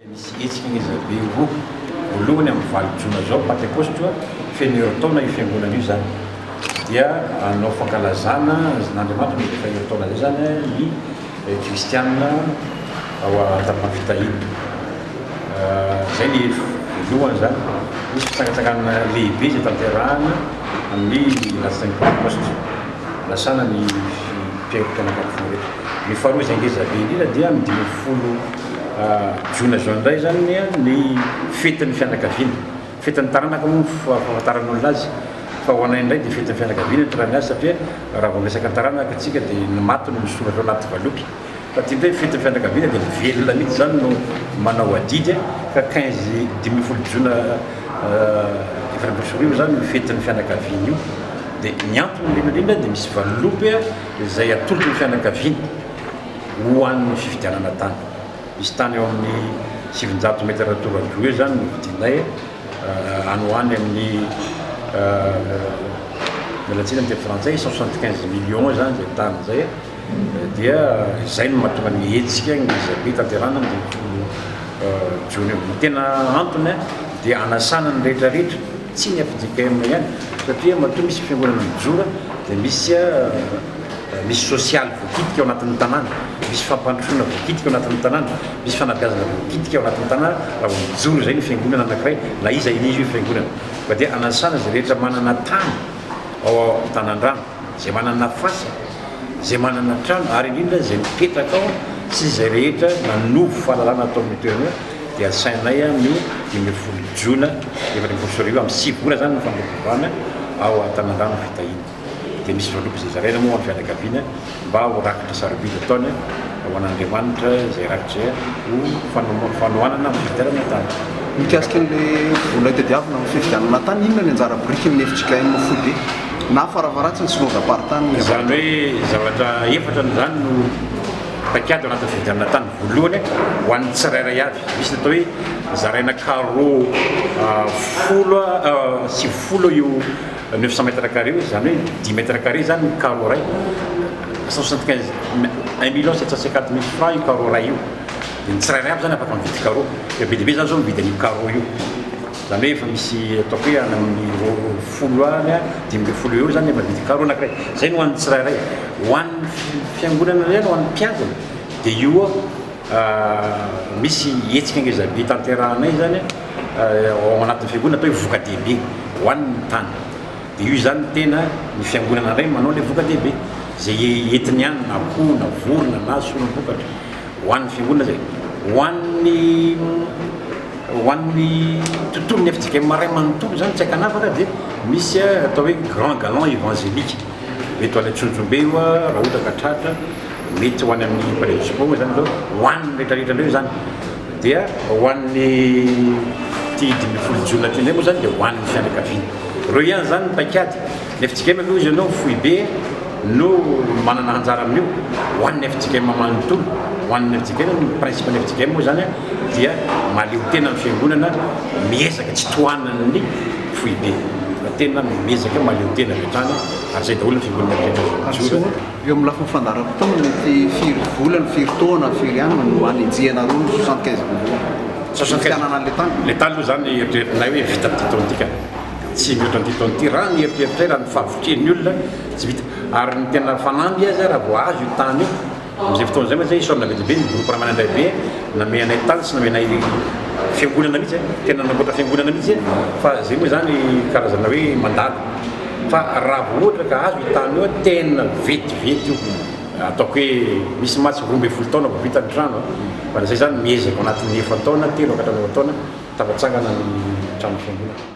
Misy hetsika ngeza be roa. Voalohany amin'ny 8 jona izao, Pantekôsty io, feno herintaona io fiangonana io izany. Dia hanao fankalazana an'Andriamanitra mandritra efa herintaona izay izany ny kristiana ao Antanimamy Fitahiana. Izay ny voalohany izany. Misy fitsangatsanganana lehibe izay tanterahana amin'ny alatsinainy Pantekôsty. Anasana ny mpianakavy rehetra. Ny faharoa izay ngeza be indrindra dia amin'ny 15 jona izao indray izany ny fetin'ny fianakaviana. Fetin'ny taranaka moa ny fahafantaran'olona azy fa ho anay indray dia fetin'ny fianakaviana no itondrany azy satria raha vao miresaka taranaka isika dia ny maty no misoratra ao anaty valopy. Fa ity indray fetin'ny fianakaviana dia ny velona mihitsy izany no manao adidy ka 15 15 jona 2014 izany io fetin'ny fianakaviana io. Dia ny antony indrindra indrindra dia misy valopy izay atolotry ny fianakaviana ho an'ny fividianana tany. Misy tany eo amin'ny 900 mètres toradroa eo izany no vidinay any ho any amin'ny, miala tsiny amin'ny teny frantsay, 175 millions izany izay tany izay. Dia izay no mahatonga ny hetsika ngeza be tanterahina amin'ny 15 jona io. Ny tena antony dia hanasana ny rehetra rehetra, tsy ny fjkm ihany, satria matoa misy fiangonana mijoro dia misy misy sosialy voakitika ao anatin'ny tanàna, misy fampandrosoana voakitika ao anatin'ny tanàna, misy fanabeazana voakitika ao anatin'ny tanàna raha vao mijoro izay ny fiangonana anankiray na iza iza io fiangonana. Fa dia hanasana izay rehetra manana tany ao Antanandrano, izay manana fasana, izay manana trano ary indrindra izay mipetraka ao sy izay rehetra nanovo fahalalana tao amin'io toerana io dia asainay amin'io 15 jona 2014 amin'ny 9 ora izany ny fanompoam-pivavahana ao Antanandrano Fitahiana. Dia misy valopy izay zaraina moa ho an'ny fianakaviana mba ho rakitra sarobidy ataony ho an'Andriamanitra izay rakitra izay ho fanohanana amin'ny fividianana tany. Mikasika an'ilay vola tadiavina amin'ny fividianana tany, inona ny anjara birikin'ny fjkm foibe na farafaharatsiny synodamparitany? Izany hoe zavatra efatra izany no paikady ao anatin'ny fividianana tany. Voalohany, ho an'ny tsirairay avy, misy ny atao hoe zaraina carreau folo, 90 io 900 mètres carrés io, izany hoe dix mètres carrés izany ny carreau iray, 175, 1 750 000 francs io carreau iray io, dia ny tsirairay avy izany afaka mividy carreau, efa be dia be izany izao mividy an'io carreau io, izany hoe efa misy ataoko hoe any amin'ny 20 any, 15 eo izany efa mividy carreau anankiray, izay no ho an'ny tsirairay. Ho an'ny fiangonana indray, ho an'ny mpiangona dia io misy hetsika ngeza be tanterahanay izany ao anatin'ny fiangonana atao hoe voka-dehibe ho an'ny tany. Dia io izany tena ny fiangonana indray manao ilay voka-dehibe izay entiny ihany na akoho na vorona na solom-bokatra ho an'ny fiangonana izay. Ho an'ny ho an'ny tontolon'ny fjkm iray manontolo izany tsy ankanavaka dia misy atao hoe grand galant évangélique. Mety ho any Antsonjombe io raha ohatra ka tratra, mety ho any amin'ny Palais du Sport moa izany izao, ho an'ny rehetrarehetra indray izany. Dia ho an'ny ity 15 jona ity indray moa izany dia ho an'ny fianakaviana. Ireo ihany izany ny paikady. Ny fjkm aloha izy ianao foibe no manana anjara amin'io, ho an'ny fjkm manontolo, ho an'ny fjkm, ny principe ny fjkm moa izany dia mahaleo tena ny fiangonana, miezaka tsy tohanan'ny foibe fa tena miezaka mahaleo tena avy hatrany ary izay daholo ny fiangonana rehetra mijoro. Eo amin'ny lafiny fandaharam-potoana, mety firy volana, firy taona, firy andro no hanenjehanareo ny 75 millions hividianana an'ilay tany? Ilay tany aloha izany eritreretinay hoe vita amin'ity taona ity ka. Tsy mihoatra an'ity taona ity. Raha ny eritreritray, raha ny fahavitrihan'ny olona, tsy vita. Ary ny tena fanamby aza raha vao azo io tany io, Amin'izay fotoana izay mantsy isaorana be dia be ny groupe Ramanandraibe nanome anay tany sy nanome anay fiangonana mihitsy, tena nanamboatra fiangonana mihitsy fa izay moa izany karazana hoe mandalo fa raha vao ohatra ka azo io tany io tena vetivety io, ataoko hoe misy mantsy 12 taona vao vita ny trano fa izay izany miezaka ao anatin'ny efa-taona, telo ka hatramin'ny efa-taona tafatsangana ny trano fiangonana.